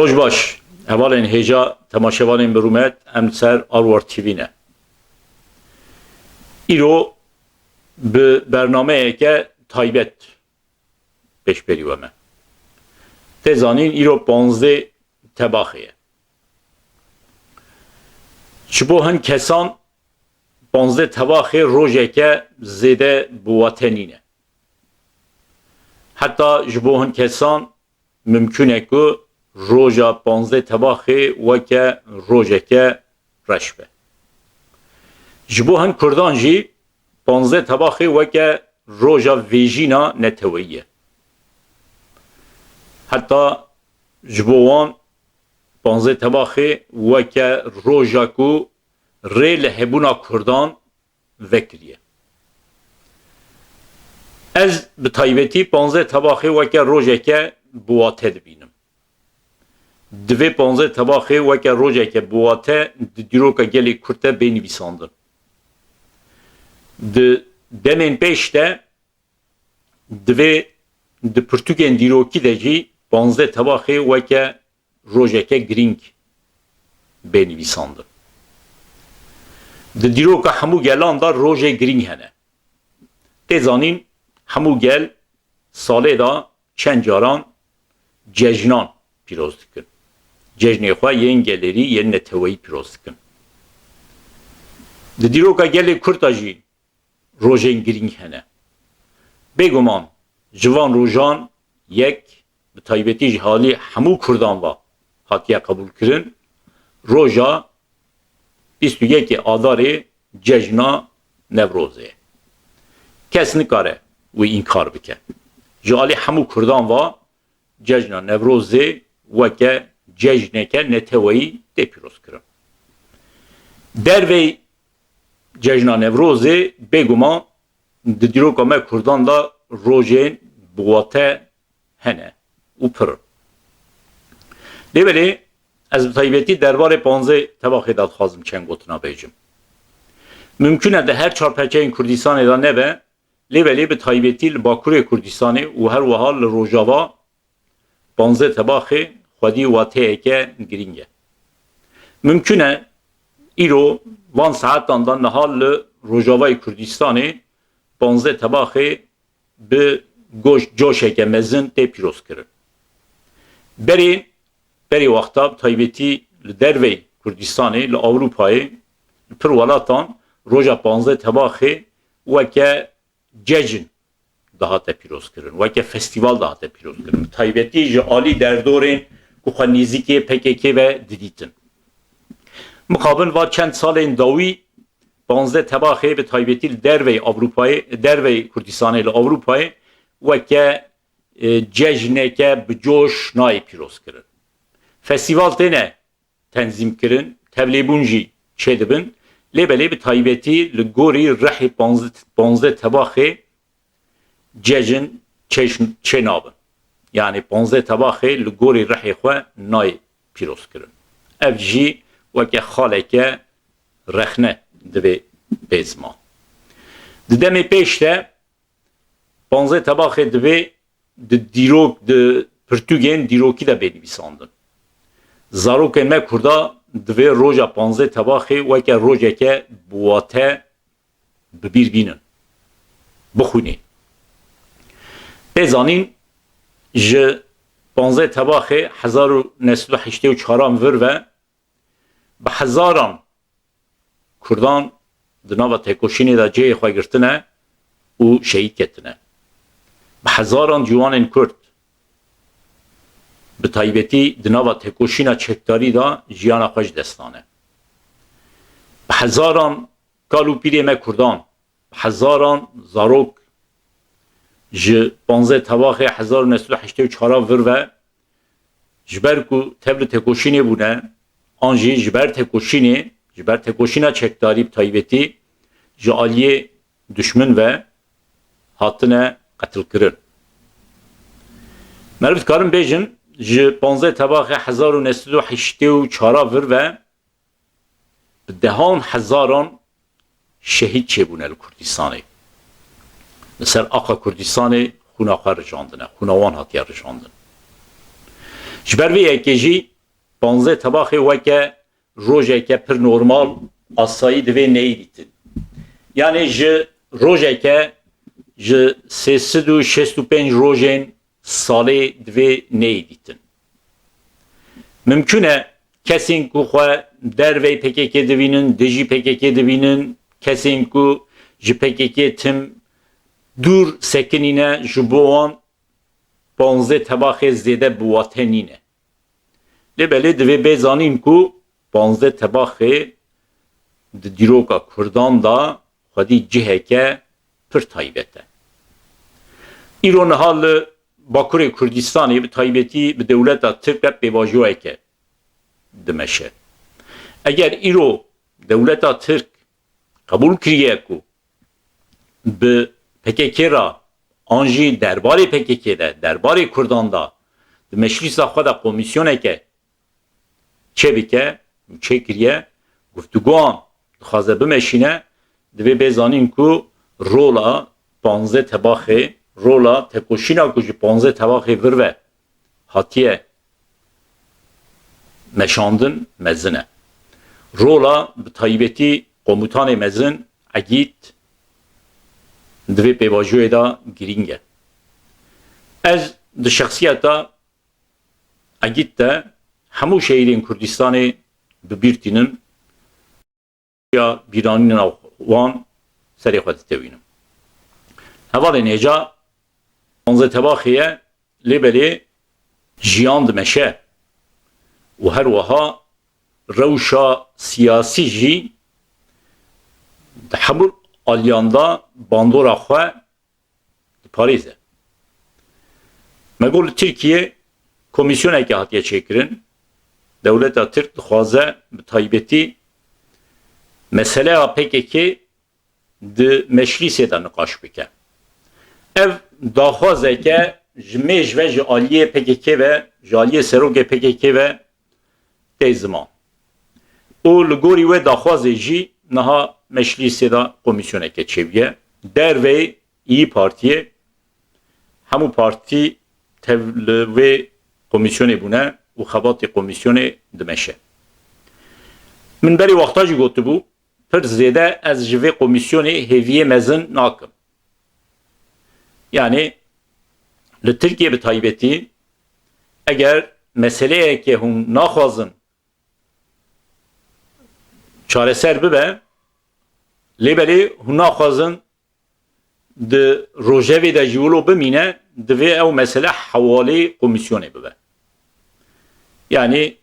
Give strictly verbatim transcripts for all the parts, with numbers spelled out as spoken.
Roj baş, hevalên hêja temaşevanên bi rûmet, em li ser Arwar T V ne. Îro bi bernameyeke taybet pêşberî we me. Tê zanîn îro panzdeh Tebaxê ye. Ji bo hin kesan panzdeh Tebaxê rojeke zêde bi wate nîne. Heta ji bo hin kesan mimkûn e ku roja panzdeh Tebaxê weke rojeke reş be. Ji bo hin kurdan jî panzdeh Tebaxê weke roja vêjîna neteweyî ye. Heta ji bo wan panzdeh Tebaxê weke roja ku rê li hebûna kurdan vekiriye. Ez bi taybetî panzdeh Tebaxê weke rojeke bi wate dibînim. Divê panzdeh Tebaxê weke rojeke bi wate di dîroka gelê Kurd de bê nivîsandin. Di demên pêş de divê di pirtûkên dîrokî de jî panzdeh Tebaxê weke rojeke girîng bê nivîsandin. Di dîroka hemû gelan de rojê girîng hene. Tê zanîn hemû gel salê de çend caran cejnan pîroz dikin. Cejnê xwe yên gelêrî, yên neteweyî pîroz dikin. Di dîroka gelê Kurd de jî rojên girîng hene. Bêguman ji van rojan yek bi taybetî ji alî hemû kurdan ve hatiye qebûlkirin, roja bîst û yekê Adarê cejna Newrozê ye. Kes nikare wî înkar bike. Ji alî hemû kurdan ve cejna Newrozê weke cejneke neteweyî tê pîrozkirin. Dervey cejna Newrozê bêguman di dîroka me kurdan de rojên bi wate hene û pir in. Lê belê ez bi taybetî derbarê panzdeh Tebaxê de dixwazim çend gotina bêjim. Mimkûn e di her çar perçeyên Kurdistanê de nebe, lê belê bi taybetî li Bakurê Kurdistanê û her wiha li Rojava panzdeh Tebaxê xwedî wateyeke girîng e. Mimkûn e îro van saetan de niha li Rojavayê Kurdistanê panzdeh Tebaxê bi goş-, coşeke mezin tê pîrozkirin. Berê, berê wexta bi taybetî li dervey Kurdistanê, li Ewropayê, li pir welatan roja panzdeh Tebaxê weke cejn dihate pîrozkirin, weke festîval dihate pîrozkirin. Bi taybetî ji alî derdorên ku xwe nêzîkê P K K ve didîtin. Mixabin va çend salên dawî panzdeh Tebaxê bi taybetî li dervey Ewropayê, dervey Kurdistanê li Ewropayê weke, e, cejneke bi coş nayê pîrozkirin. Festîval têne tenzîmkirin, tevlêbûn jî çêdibin, lê belê bi taybetî li gorî rihê panzdeh, panzdeh Tebaxê cejn çêş-, çênabin. Yanî panzdeh Tebaxê li gorî rihê xwe nayê pîrozkirin. Ev jî weke xaleke rexne divê bê ziman. Di demê pêş de panzdeh Tebaxê divê di dîrok, di pirtûkên dîrokî de bê nivîsandin. Zarokên me kurda divê roja panzdeh Tebaxê weke rojeke bi wate bi bîr bînin, bixwînin. Tê zanîn ji panzdeh Tebaxê hezar û neh sed û heştê û çaran vir ve bi hezaran Kurdan di nava têkoşînê de cihê xwe girtine û şehîd ketine. Bi hezaran ciwanên Kurd, bi taybetî di nava têkoşîna çekdarî de jiyana xwe ji dest dane. Bi hezaran kal û pîrê me Kurdan, bi hezaran zarok ji panzdeh Tebaxê hezar û neh sed û heştê û çar vir ve ji ber ku tevli têkoşînê bûne, an jî ji ber têkoşînê, ji ber têkoşîna çekdarî bi taybetî ji aliyê duşmin ve hatine qetilkirin. Meriv dikarin bêjin, ji panzdeh Tebaxê hezar û neh sed û heştê û çar vir ve bi dehan hezaran şehîd çêbûne li Kurdistanê. Li ser axa Kurdistanê xûna xwe rijandine, xûna wan hatiye rijandin. Ji ber vê yekê jî panzdeh Tebaxê weke rojeke pir normal, asayî divê neyê dîtin. Yanî ji rojeke ji sê sed û şêst û pênc rojên salê divê neyê dîtin. Mimkun e kesên ku xwe dervey P K K dibînin, dijî P K K dibînin, kesên ku ji P K K tim dûr sekinîne, ji bo wan panzdeh Tebaxê zêde bi wate nîne. Lê belê divê bê zanîn ku panzdeh Tebaxê di dîroka Kurdan de xwedî ciheke pir taybet e. Îro niha li Bakurê Kurdistanê, bi taybetî bi dewleta Tirk re pêvajoyeke dimeşe. Eger îro dewleta Tirk qebûl kiriye ku bi P K K re an jî derbarê P K K de, derbarê Kurdan de di meclîsa xwe de komîsyoneke çêbike û çêkiriye, guftûgoyan dixwaze bimeşîne, divê bê zanîn ku rola panzdeh Tebaxê, rola tekoşîna ku ji panzdeh Tebaxê vir ve hatiye meşandin mezin e. Rola bi taybetî komutanê mezin Egîd di vê pêvajoyê de girîng e. Ez di şexsiyeta Egîd de hemû şehîdên Kurdistanê bi bîr tînim, ya bîranîna wan serê xwe ditewînim. Hevalên hêja panzdeh Tebaxê ye, lê belê jiyan dimeşe û her wiha rewşa siyasî jî di hemû aliyan de bandora xwe diparêze. Me got li Tirkiye komîsyoneke hatiye çêkirin. Dewleta Tirk dixwaze bi taybetî meseleya P K K di meclîsê de niqaş bike. Ev daxwazeke ji mêj ve ji aliyê P K K ve, ji aliyê serokê P K K ve tê ziman. Û li gorî wê daxwazê jî niha meclîsê de komîsyoneke çêbûye. Derveyî Partiyê, hemû partî tev li vê komîsyonê bûne û xebatê komîsyonê dimeşe. Min berî wexta jî gotibû, pir zêde ez ji vê komîsyonê hêviyê mezin nakim. Yanî li Tirkiye bi taybetî, eger meseleyeke hûn naxwazin çareser bibe, lê belê hûn naxwazin di rojevê de jî wilo bimîne, divê ew mesele hewalê komîsyonê bibe. Yanî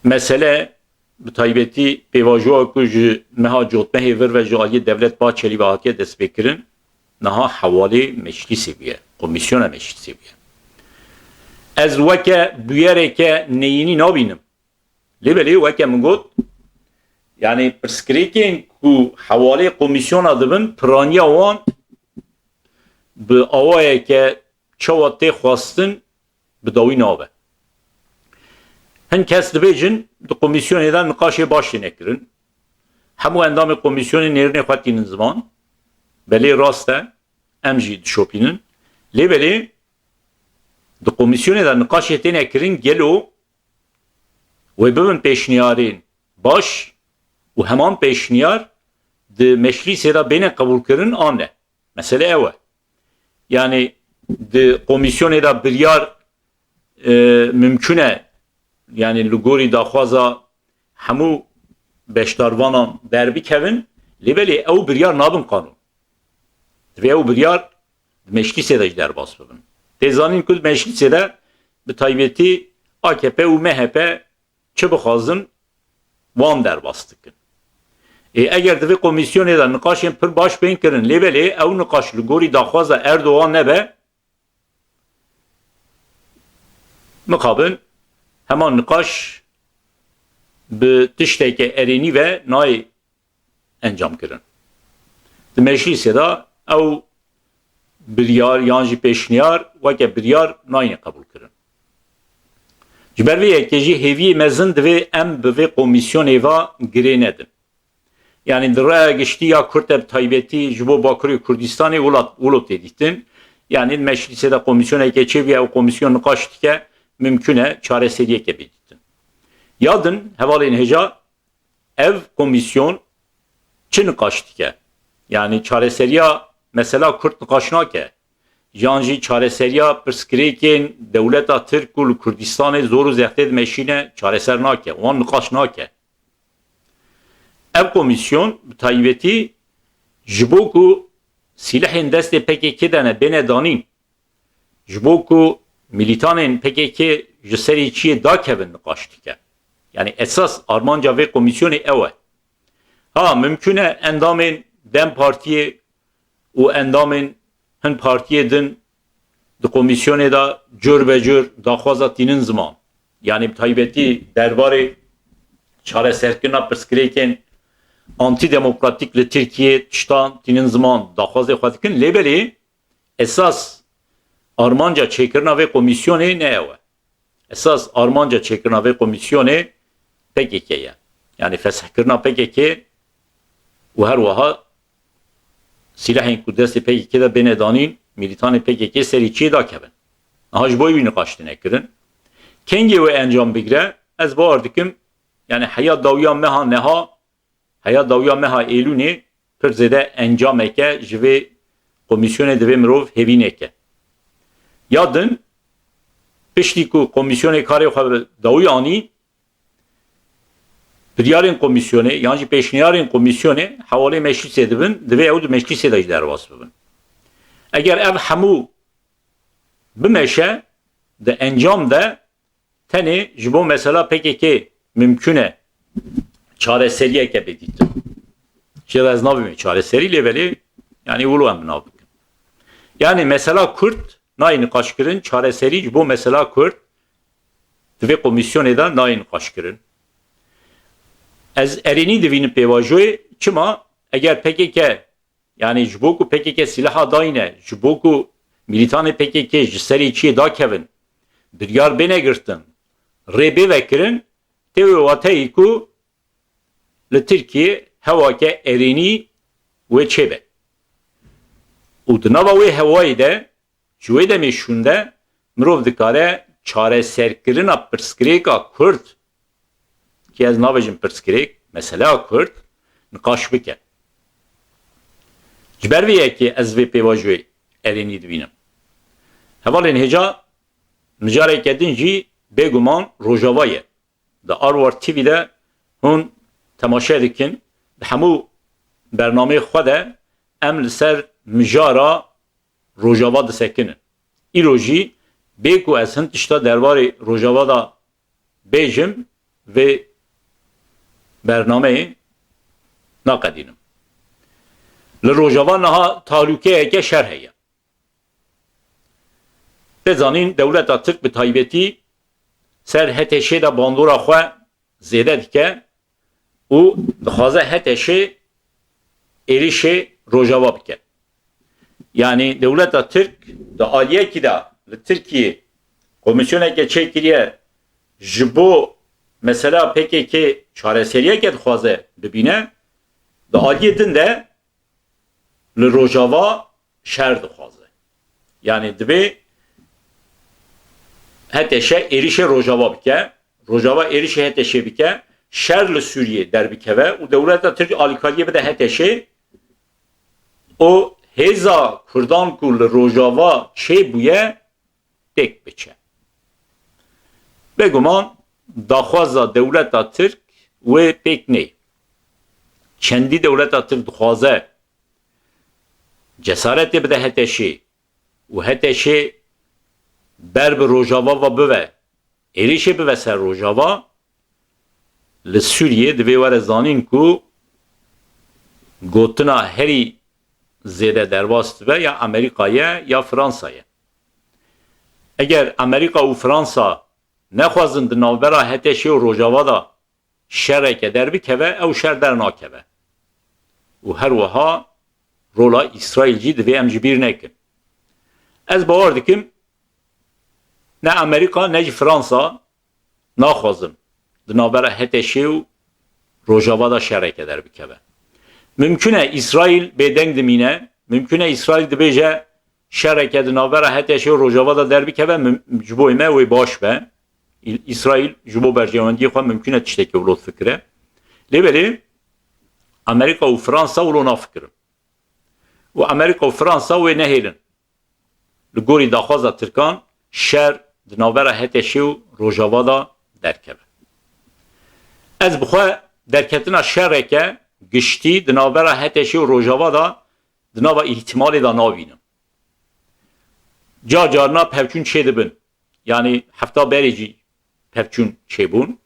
mesele bi taybetî pêvajoya ku ji meha cotmehê vir ve ji aliyê Devlet Bahçelî ve hatiye destpêkirin, niha hewalê meclîsê bûye, komîsyona meclîsê bûye. Ez weke bûyereke neyînî nabînim. Lê belê weke min got, yanî pirsgirêkên ku hewalê komîsyona dibin, piraniya wan bi awayeke çawa tê xwestin bi dawî nabe. Hin kes dibêjin, di komîsyonê de niqaşê baş têne kirin. Hemû endamê komîsyonê nêrînê xwe tînin ziman. Belê rast e, em jî dişopînin. Lê belê di komîsyonê de niqaşê têne kirin, gelo wê bibin pêşniyarên baş û heman pêşniyar di meclîsê de bêne qebûlkirin an ne. Mesele ew e. Yanî di komîsyonê de biryar, e, mimkun e, yanî li gorî daxwaza hemû beşdarvanan derbikevin, lê belê ew biryar nabin qanûn. Divê ew biryar di meclîsê de jî derbas bibin. Tê zanîn ku di meclîsê de bi taybetî A K P û M H P çi bixwazin, wan derbas dikin. Ê, eger di vê komîsyonê de niqaşên pir baş bên kirin, lê belê ew niqaş li gorî daxwaza Erdogan nebe, mixabin heman niqaş bi tişteke erênî ve nayê encam kirin. Di meclîsê de ew biryar yan jî pêşniyar weke biryar nayîne qebûlkirin. Ji ber vê yekê jî hêviyê mezin divê em bi vê komîsyonê ve girê nedin. Yanî di raya giştî ya Kurd e, bi taybetî ji bo Bakurê Kurdistanê wilo, wilo tê dîtin. Yanî di meclîsê de komîsyoneke çêbûye, ew komîsyon niqaş dike, mimkun e çareseriyeke bê dîtin. Ya din, hevalên hêja, ev komîsyon çi niqaş dike? Yanî çareseriya mesela Kurd niqaş nake. Yan jî çareseriya pirsgirêkên dewleta Tirk û li Kurdistanê zor û zextê dimeşîne çareser nake. Wan niqaş nake. Ev komîsyon bi taybetî ji bo ku sîlehên destê P K K de ne bêne danîn, ji bo ku milîtanên P K K ji serê çiyê dakevin niqaş dike. Yanî esas armanca vê komîsyonê ew e. Ha, mimkun e endamên DEM Partiyê û endamên hin partiyê din di komîsyonê de cur be cur daxwaza tînin ziman. Yanî bi taybetî derbarê çareserkirina pirsgirêkên antidemokratîk li Tirkiyê tiştan tînin ziman daxwazê xwe dikin. Lê belê esas armanca çêkirina vê komîsyonê ne ew e. Esas armanca çêkirina vê komîsyonê P K K ye. Yanî fesihkirina P K K û her wiha sîlehên ku destê P K K de bêne danîn, milîtanê P K K serî çiyê dakevin. Niha ji bo wî niqaş tine kirin. Kengê wê encam bigire, ez bawer dikim, yanî heya dawiya meha neha, heya dawiya meha Êlûnê pir zêde encameke ji vê komîsyonê divê mirov hêvî neke. Ya din, piştî ku komîsyonê karê xwe bi dawî anî, biryarên komîsyonê yan jî pêşniyarên komîsyonê hewalê meclîsê dibin, divê ew di meclîsê de jî derbas bibin. Eger ev hemû bimeşe, di encam de tenê ji bo mesela P K K mimkun e çareseriyeke bê dîtin. Jê re ez navîme çareserî, lê belê, yanî wilo em bi nav bikin. Yanî mesela Kurd nayê niqaşkirin, çareserî ji bo mesela Kurd di vê komîsyonê de nayê niqaşkirin. Ez erênî divînim pêvajoyê, çima eger P K K, yanî ji bo ku P K K sîleha dayîne, ji bo ku milîtanê P K K ji serê çiyê dakevin, biryar bêne girtin, rê bê vekirin, tê wê wateyê ku li Tirkiyê hewake erênî wê çêbe. Û di nava wê hewayê de, ji wê demê şûnde mirov dikare çareserkirina pirsgirêka Kurd, ki ez nabêjim pirsgirêk, mesela Kurd, niqaş bike. Ji ber vê yekê ez vê pêvajoyê erênî dibînim. Hevalên hêja, mijareke din jî bêguman Rojava ye. Di Arwar T V de hûn temaşe dikin, di hemû bernameyê xwe de em li ser mijara Rojava disekinin. Îro jî bê ku ez hin tişta derbarê Rojava de bêjim, vê bernameyê naqedînim. Li Rojava niha tahlûkeyeke şer heye. Tê zanîn, dewleta Tirk bi taybetî ser H T Ş'ê de bandora xwe zêde dike û dixwaze H T Ş êrişê Rojava bike. Yanî dewleta Tirk di aliyekî de li Tirkiyê komîsyoneke çêkiriye ji bo mesela P K K çareseriyeke dixwaze bibîne, di aliyê din de li Rojava şer dixwaze. Yanî divê H T Ş êrişê Rojava bike, Rojava êrişê H T Ş'ê bike, şer li Sûriyê derbikeve û dewleta Tirk alîkariyê bide H T Ş'ê û hêza Kurdan ku li Rojava çêbûye têk biçe. Bêguman daxwaza dewleta Tirk wê pêk neyê. Çendî dewleta Tirk dixwaze cesaretê bide H T Ş'ê û H T Ş ber bi Rojava ve bive, êrişê bive ser Rojava, li Sûriyê divê were zanîn ku gotina herî zêde derbas dibe ya Amerîka ye ya Fransa ye. Eger Amerîka û Fransa nexwazin di navbera H T Ş û Rojava de şereke derbikeve, ew şer dernakeve. Û her wiha rola Îsraîl jî divê em ji bîr nekin. Ez bawer dikim, ne Amerîka ne jî Fransa naxwazin di navbera H T Ş û Rojava de şereke derbikeve. Mimkun e Îsraîl bêdeng dimîne, mimkun e Îsraîl dibêje şereke di navbera H T Ş û Rojava de derbikeve, mim-, ji bo me wê baş be. Î-, Îsraîl ji bo berjewendiyê xwe mimkun e tiştekî wilo fikire. Lê belê Amerîka û Fransa wilo nafikirin. Û Amerîka û Fransa wê nehêlin. Li gorî daxwaza Tirkan şer di navbera HTŞ'ê û Rojava de derkeve. Ez bi xwe derketina şereke giştî di navbera HTŞ'ê û Rojava de di nava îhtimalê de nabînim. Car carna pevçûn çêdibin. Yanî hefta berê jî pevçûn çêbûn.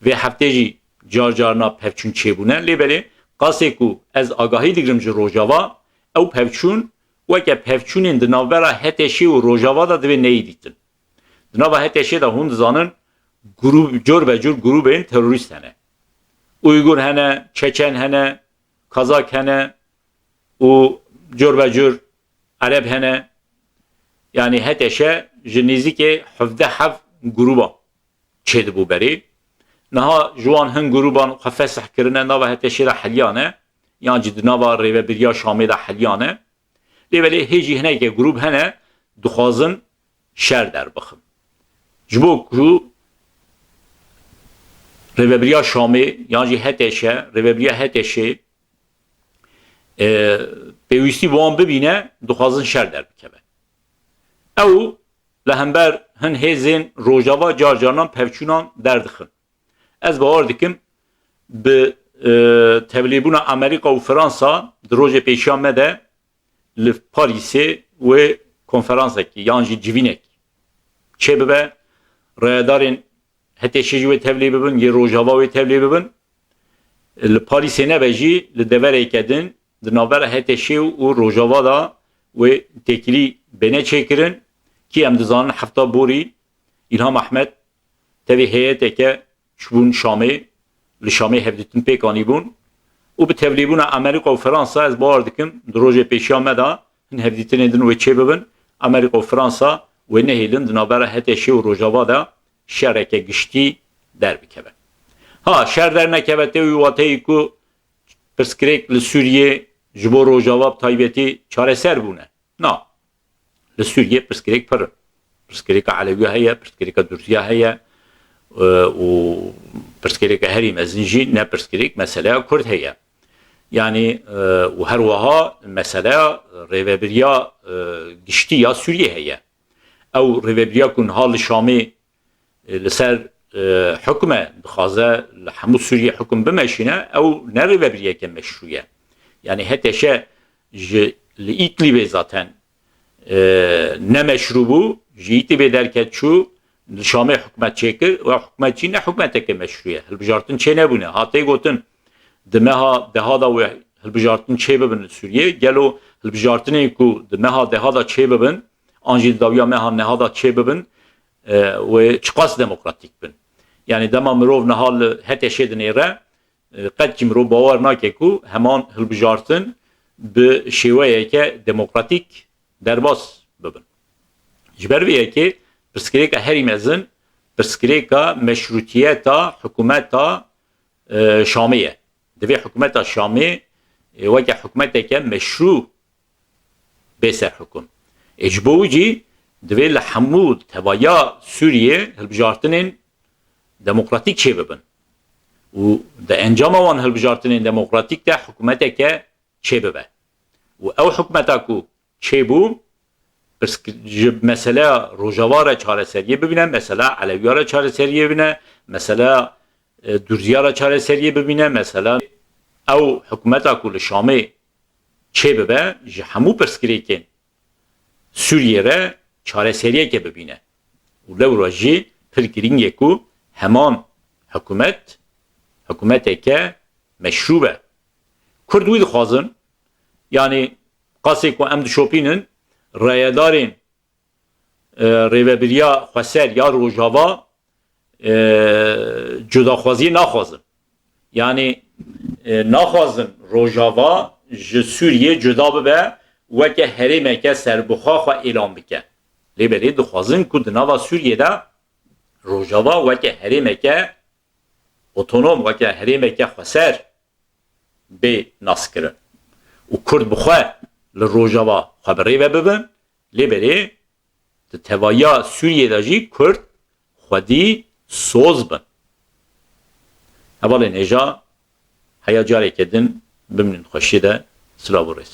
Vê heftê jî car carna pevçûn çêbûne. Lê belê qasê ku ez agahî digirim ji Rojava, ew pevçûn weke pevçûnên di navbera HTŞ'ê û Rojava de divê neyê dîtin. Di nava HTŞ'ê de hûn dizanin grûb, cor be cor grûbên terorîst hene. Uygur hene, Çeçen hene, Kazak hene û cor be cor Ereb hene. Yanî HTŞ ji nêzîkê hevdeh hev grûba çêdibû berê. Niha ji wan hin grûban xwe fesih kirine, nava HTŞ'ê de heliyane, yan jî di nava rêvebiriya Şamê de heliyane. Lê belê hê jî hineke grûb hene dixwazin şer derbixin. Ji bo ku rêvebiriya Şamê yan jî HTŞ, rêvebiriya HTŞ'ê, e, pêwîstî bi wan bibîne, dixwazin şer derbikeve. Ew li hember hin hêzên Rojava car carinan pevçûnan derdixin. Ez bawer dikim bi, e, tevlêbûna Amerîka û Fransa di rojê pêşiya me de li Parîsê wê konferansekî yan jî civînekî çêbibe. Rayedarên HTŞ'ê jî wê tevlê bibin, yê Rojava wê tevlê bibin. Li Parîsê nebe jî li devereke din di navbera HTŞ'ê û Rojava de wê têkilî bêne çêkirin. Kî em dizanin hefta borî Îlham Ehmed tevî heyeteke çûbûn Şamê, li Şamê hevdîtin pêk anîbûn û bi tevlîbûna Amerîka û Fransa ez bawer dikim di rojê pêşiya me de hin hevdîtinên din wê çêbibin, Amerîka û Fransa wê nehêlin di navbera HTŞ'ê û Rojava de şereke giştî derbikeve. Ha, şer dernekeve tê wî wateyî ku pirsgirêk li Sûriyê ji bo Rojava bi taybetî çareser bûne. Na. Li Sûriyê pirsgirêk pir in. Pirsgirêka Elewiya heye, pirsgirêka Durziya heye, e, û pirsgirêka herî mezin jî ne pirsgirêk, meseleya Kurd heye. Yanî, e, û her wiha meseleya rêvebiriya, e, giştî ya Sûriyê heye. Ew rêvebiriya ku niha li Şamê e, li ser, e, hukm e, dixwaze li hemû Sûriyê hukm bimeşîne, ew ne rêvebiriyeke meşrû ye. Yanî HTŞ ji li Îdlibê zaten, e, ne meşrû bû, ji Îdlibê derket çû, li Şamê hikûmet çêkir, û hikûmet jî ne hikûmeteke meşrû ye. Hilbijartin çênebûne. Hatê gotin, di meha deha de wê hilbijartin çêbibin li Sûriyê. Gelo hilbijartinên ku di meha deha de çêbibin, an jî di dawiya meha neha de çêbibin, e, wê çiqas demokratîk bin? Yanî dema mirov niha li HTŞ'ê dinêre, e, qet jî mirov bawer nake ku heman hilbijartin bi şêweyeke demokratîk derbas bibin. Ji ber vê yekê pirsgirêka herî mezin pirsgirêka meşrûtiyeta hikûmeta, e, Şamê ye. Divê hikûmeta Şamê, e, weke hikûmeteke meşrû bê ser hikûm. Ê ji bo wî jî divê li hemû tevaya Sûriyê hilbijartinên demokratîk çêbibin. Û di encama wan hilbijartinên demokratîk de hikûmeteke çêbibe. Û ew hikûmeta ku çêbû, pirs-, ji meseleya Rojava re çareseriyê bibîne, meseleya Elewiya re çareseriyê bibîne, meseleya, e, Durziya re çareseriyê bibîne, mesela ew hikûmeta ku li Şamê çêbibe, ji hemû pirsgirêkên Sûriyê re çareseriyeke bibîne. Û lewra jî pir girîng e ku heman hikûmet, hikûmeteke meşrû be. Kurd wî dixwazin, yanî qasê ku em dişopînin, rayedarên, e, rêvebiriya xweser ya Rojava, e, cudaxwaziyê naxwazin. Yanî, e, naxwazin Rojava ji Sûriyê cuda bibe, weke herêmeke serbixwe xwe îlan bike. Lê belê dixwazin ku di nava Sûriyê de Rojava weke herêmeke otonom, weke herêmeke xweser bê naskirin. Û Kurd bi xwe li Rojava xwe bi rê ve bibin, lê belê di tevahiya Sûriyê de jî Kurd xwedî soz bin. Hevalên hêja, heya careke din bimînin xweşiyê de, silav û rêz.